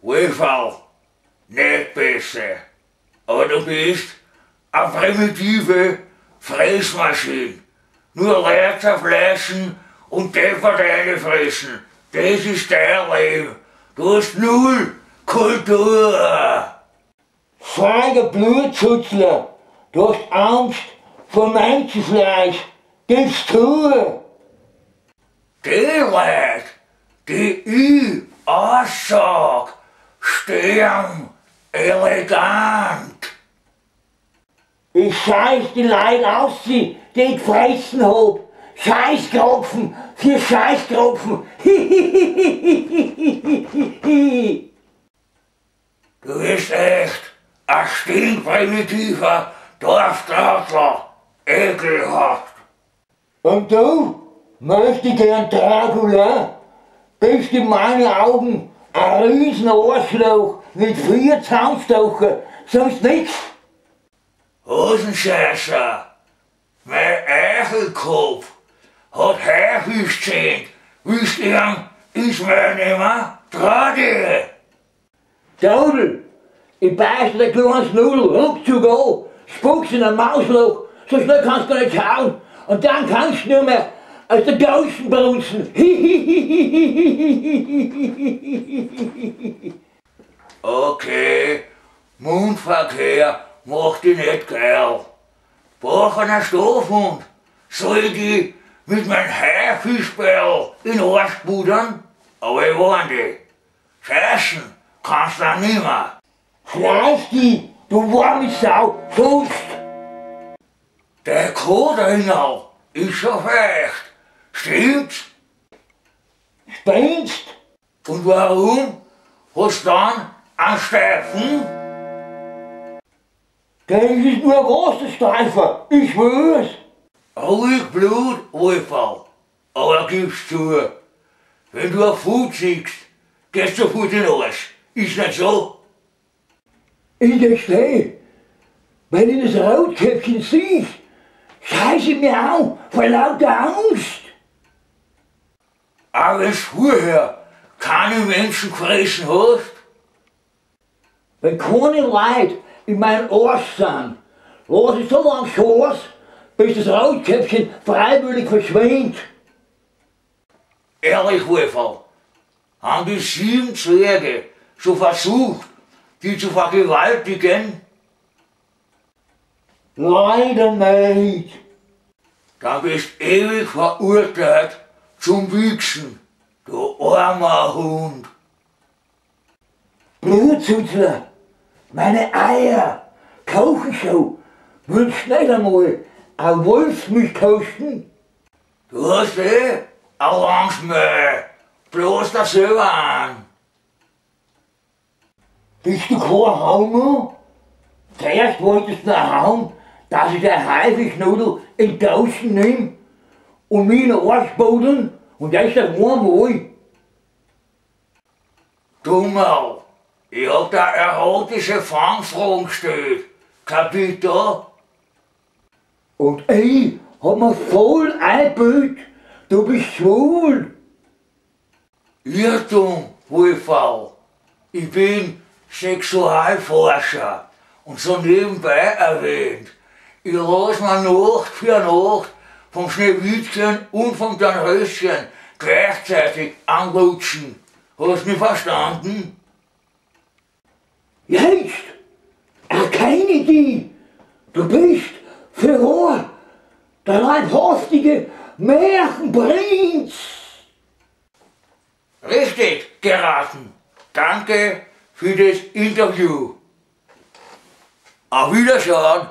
Wolferl, nicht besser. Aber du bist eine primitive Fressmaschine. Nur Leute zerfleischen und deppert fressen. Das ist dein Leben. Du hast null Kultur. Feiger Blutzuzler, du hast Angst vor Menschenfleisch. Gib's zu. Die Leute, die ich aussag, sterben elegant. Ich scheiß die Leute aus, die ich gefressen hab. Scheißkropfen für Scheißkropfen. Du bist echt ein stinkprimitiver Dorftrottel. Ekelhaft. Und du, möchte gern Dracula, bist in meinen Augen ein riesen Arschloch mit 4 Zahnstocher, sonst nix. Hosenscheißer, mein Eichelkopf hat Haifischzähne, willst du ihn ins Meer nehmen? Trau dich! Dodel, ich beiß dir kleinen Snudel ruckzuck an, spuck's in ein Mausloch, so schnell kannst du gar nicht schauen und dann kannst du nur mehr aus der Dosen brunzen. Okay, Mundverkehr macht dich nicht geil. Brauch einen Stoffhund, soll ich dich mit meinem Haifischball in den Arsch pudern? Aber ich warn dich, scheißen kannst du auch nimmer. Scheiß dich, du warme Sau, sonst! Der Koderinal ist schon feucht, stimmt's? Spinnst? Und warum hast du dann einen Steifen? Das ist nur ein Wasserstreifer, ich schwör's! Ruhig Blut, Wolferl, aber gib's zu, wenn du auf Fuß siehst, gehst du sofort in den Arsch, ist nicht so? Ich gesteh, wenn ich das Rotkäppchen sehe, scheiße ich mir an vor lauter Angst. Aber wenn's vorher keine Menschen gefressen hast? Wenn keine Leute in meinem Arsch sind, lass ich so lange Chance, bis das Rotkäppchen freiwillig verschwindet. Ehrlich, Wolferl, haben die 7 Zwerge schon versucht, die zu vergewaltigen? Leider nicht. Dann bist du ewig verurteilt zum Wichsen, du armer Hund. Blutzuzler, meine Eier kochen schon. Willst du nicht einmal eine Wolfsmilch kosten? Du hast eh eine Langsmäh, bloß das selber an. Bist du kein Homo? Zuerst wolltest du noch hauen, dass ich der Haifischnudel in Dosen nehm und mich in den Arsch buddeln und das auf einmal. Dummerl, ich hab da erotische Fangfragen gestellt, Kapitel? Und ich hab mir voll eingebildet, du bist schwul. Irrtum, Wolferl. Ich bin Sexualforscher und so nebenbei erwähnt, ich lass mir Nacht für Nacht vom Schneewittchen und vom Dornröschen gleichzeitig anlutschen. Hast du mich verstanden? Jetzt erkenne dich! Du bist für wahr der leibhaftige Märchenprinz! Richtig geraten! Danke für das Interview. Auf Wiederschauen!